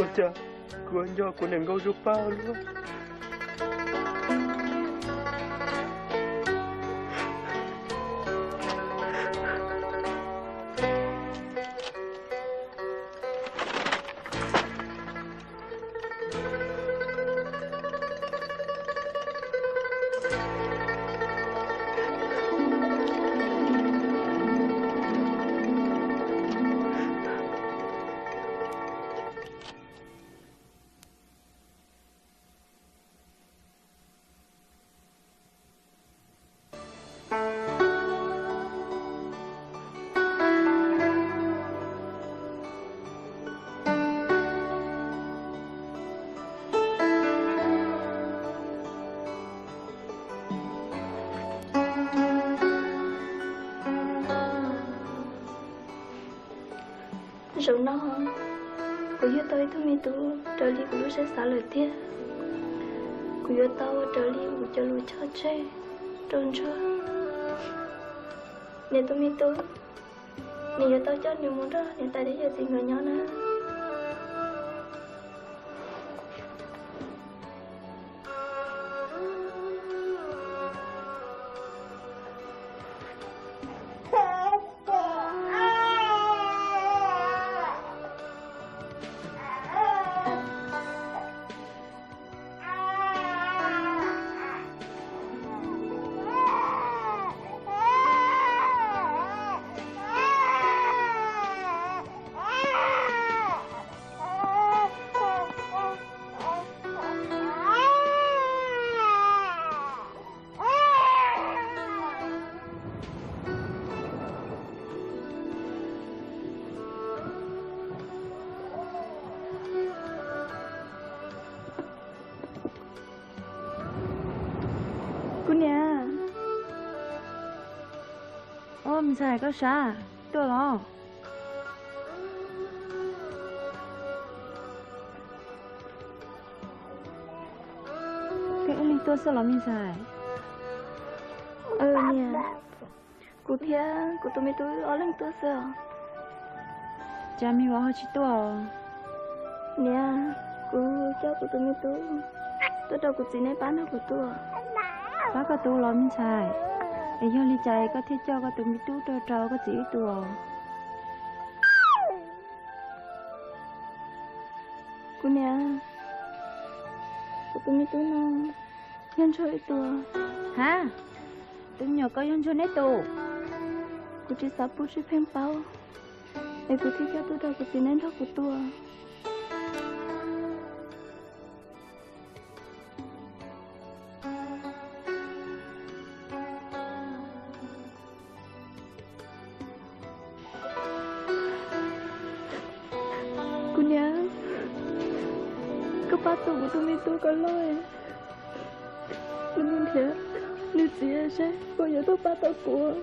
Ua cas kuv nco kuv niam nkauj zuj paj luaj. Zaum no kuv yug tau ib tug me tub raws li kuv lub siab xav lawm thiab. Kuv yuav tau raws li kuv cov lus choj tseg rau Ntsuag. Niam tus me tub, nws yuav tau coj nws mus nrog niam tais thiab yawm txiv nkawd nyob na. Kuv niam. Ua, me ntxhais, koj sab tuaj los? Peb ob leeg tuaj xwb los me ntxhais? Niam, kuv thiab kuv tus me tub ob leeg tuaj xwb os. Cas me vauv ho tsis tuaj? Niam, kuv coj kuv tus me tub tuaj rau kuv txiv neb pab nrog kuv tuaj. Pab koj tub los me ntxhais? Es yog li cas koj thiaj coj koj tus me tub tuaj rau koj txiv wb tuaj? Kuv niam, kuv tus me tub no yog Ntsuag wb tus. Ha, tus me nyuam ko yog Ntsuag neb tus? Kuv tsis xav pub Tswv Pheej paub, es kuv thiaj coj tuaj rau kuv txiv neb nrog kuv tuaj. Kuv niam, koj pab tu kuv tus me tub ko lauj. Kuv mus nrhiav nws txiv seb puas yuav tuaj pab tau kuv.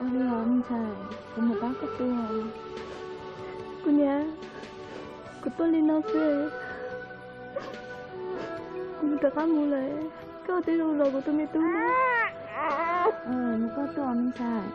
Ua li os me ntxhais, kuv mus pab koj tu. Kuv niam, kuv tuaj li no xwb, kuv rov qab mus lawm, koj ua tib zoo zov kuv tus me tub na. Nws koj tuaj me ntxhais.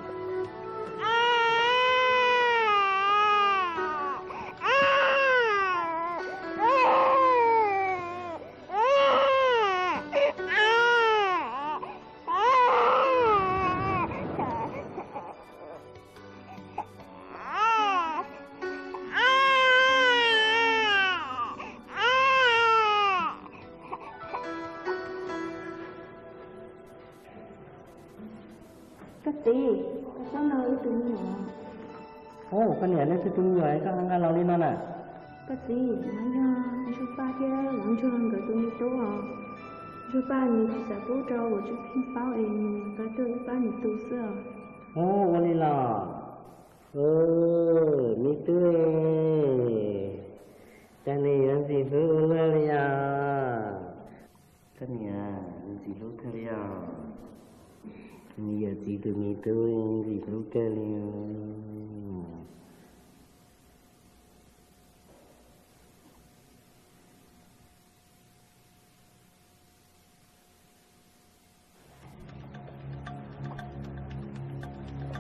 Koj txiv, koj saib no wb tus me nyuam. Ub, koj niam, nej twb tus me nyuam koj ho nqa los li no na? Koj txiv, no yog Ntsuag Paj thiab Ntsuag nkawd tus me tub os. Ntsuag Paj nws tsis xav pub rau Tswv Pheej paub es nws nqa tuaj wb pab nws tu xwb os. Ub, ua li los. Me tub, cas nws yuav ntxim hlub ua luaj li os. Koj niam, nws ntxim hlub kawg li os. Nws yawm txiv tus me tub ntxim hlub kawg li.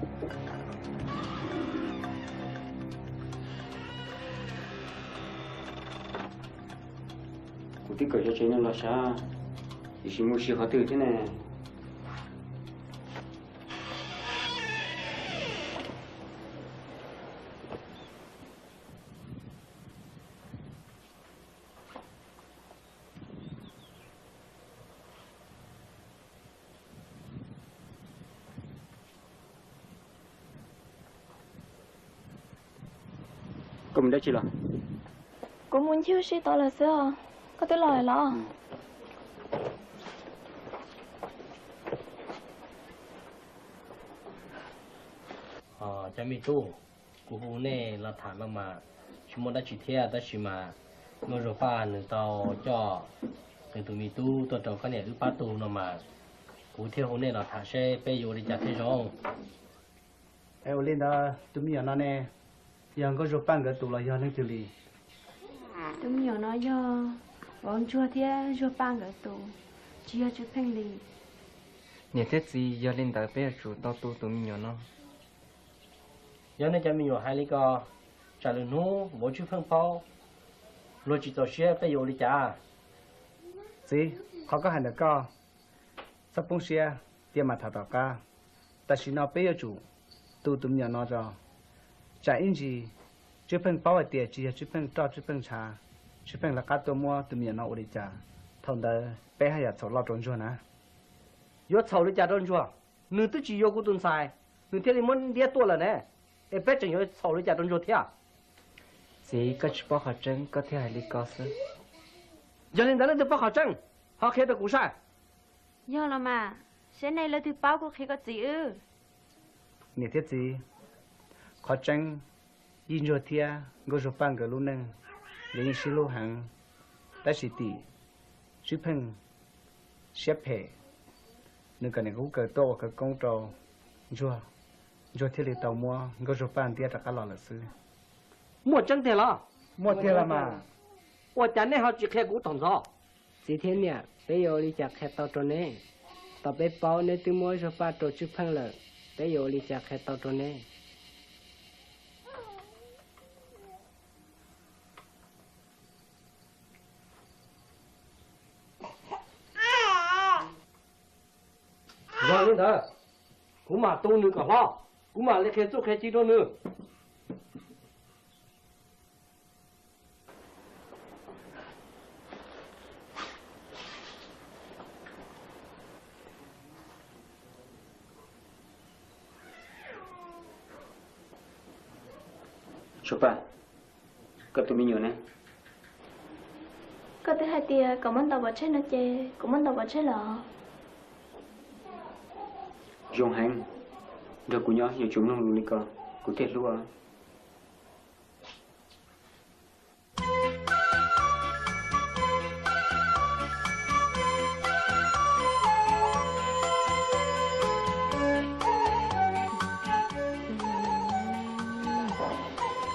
Kuv twb kawm xyov tsev no los sav, tiam sis mus si qhov twg thiab ne? Koj mus dab tsi los? Kuv mus ncig ua si tod lawm xwb os. Koj twb los lawm los? Cov me tub, kuv hu nej los tham no mas tsis muaj dab tsi thiab, tab sis mas Nkauj Zuag Paj nws tau coj nws tus me tub tuaj rau koj niam wb pab tu no mas kuv thiaj hu nej los tham seb peb yuav ua li cas thiaj zoo. Es ua li ntawd tus me nyuam no ne, yog Nkauj Zuag Paj nkawd tus los yog leej twg li? Tus me nyuam no yog vauv Ntsuag thiab Zuag Paj nkawd tus, tsis yog Tswv Pheej li. Niam thiab txiv, yog li ntawd peb yuav tsum tau tu tus me nyuam no. Yog nej cov me nyuam hais li ko, tsam lwm hnub vauv Tswv Pheej paub, luag tsis txaus siab peb yuav ua li cas? Txiv, qhov koj hais ntawm koj, txhob poob siab, cia mam tham tom qab. Tam sim no peb yuav tsum tu tus me nyuam no tso. Tsam ib ntsis Tswv Pheej paub hais tias tsis yog Tswv Pheej roj Tswv Pheej ntshav, Tswv Pheej lawv qab tuaj muab tus me nyuam no ua li cas, thaum ntawd peb haj yam txhaum loj rau Ntsuag na. Yuav txhaum li cas rau Ntsuag? Nws twb tsis yuav kuv tus ntxhais, nws thiaj li muab ntiab tuaj lawm ne. Es peb tseem yuav txhaum li cas rau Ntsuag thiab? Txiv, koj tsis paub qhov tseeb koj thiaj hais li ko xwb. Yog li ntawd leej twg paub qhov tseeb, ho qhia rau kuv saib. Yog los mas, seb nej leej twg paub kuj qhia koj txiv wb. Niam thiab txiv, qhov tseeb, Yij Ntsuag thiab Nkauj Zuag Paj nkawd lub neej, nkawd yeej sib hlub heev, tab sis tim Tswv Pheej siab phem, nws kom niam kub kaws tuaj ua khawv koob rau Ntsuag, Ntsuag thiaj li tau muab Nkauj Zuag Paj ntiab rov qab los lawm xwb. Muaj tseeb tiag los? Muaj tiag los mas. Ua cas nej ho tsis qhia kuv thaum ntxov? Txiv thiab niam, peb yuav ua li cas qhia tau rau neb? Tos peb paub neb twb muab Zuag Paj rau Tswv Pheej lawm, peb yuav ua li cas qhia tau rau neb? Yog li ntawd, kuv mam tu nws kom hlob, kuv mam li qhia txuj qhia ci rau nws. Zuag Paj, koj tus me nyuam ne? Koj twb hais tias kom muab ntaus pov tseg no ces kuv muab ntaus pov tseg los. Zoo heev, nrog kuv nyob yuav tsum mloog lus li ko, kuv thiaj hlub.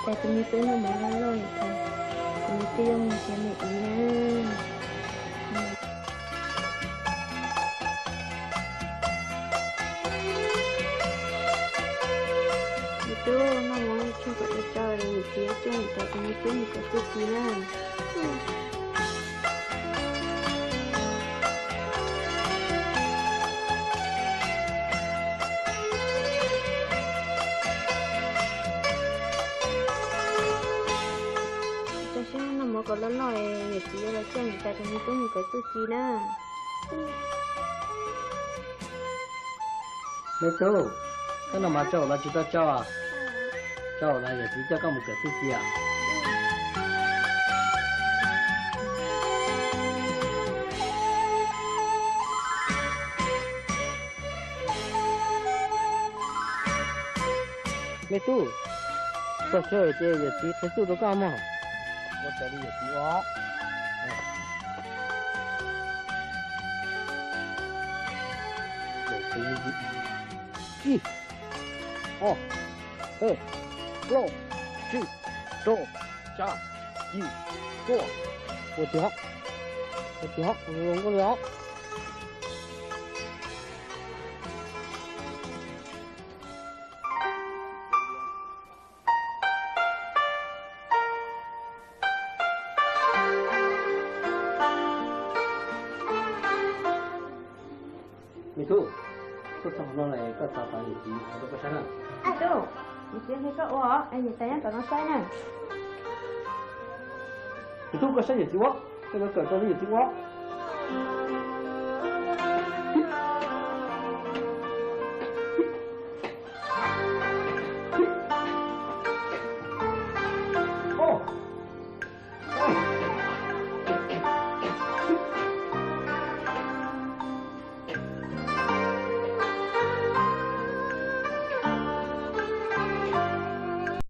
Cas tus me tub no mas loj loj li thiab, tus me tub yuav mus nrhiav me iv na. Me tub, noj mov tseg kom tsau tsau, niam txiv coj niam tais tus me tub mus kawm txuj ci na. Tso siab noj mov kom loj loj, niam txiv yuav los coj niam tais tus me tub mus kawm txuj ci na. Me tub, koj noj mov tsau los tsis tau tsau? Tsau los niam txiv coj koj mus kawm txuj ci os. Me tub, txog chaw ces yawm txiv qhia txuj rau koj mog. Ua raws li yawm txiv ua. Ib, ob, peb, plaub, tsib, rau, xya, yim, cuaj. Ua tiag, ua tiag, zoo nkauj li os. Me tub, tuaj txog qhov no lawm, koj txav tau yawm txiv rau koj saib na. Tub, yawm txiv nrog koj ua es niam tais nyob tom no saib na. Me tub, koj saib yawm txiv ua, koj yuav kawm rau yawm txiv ua.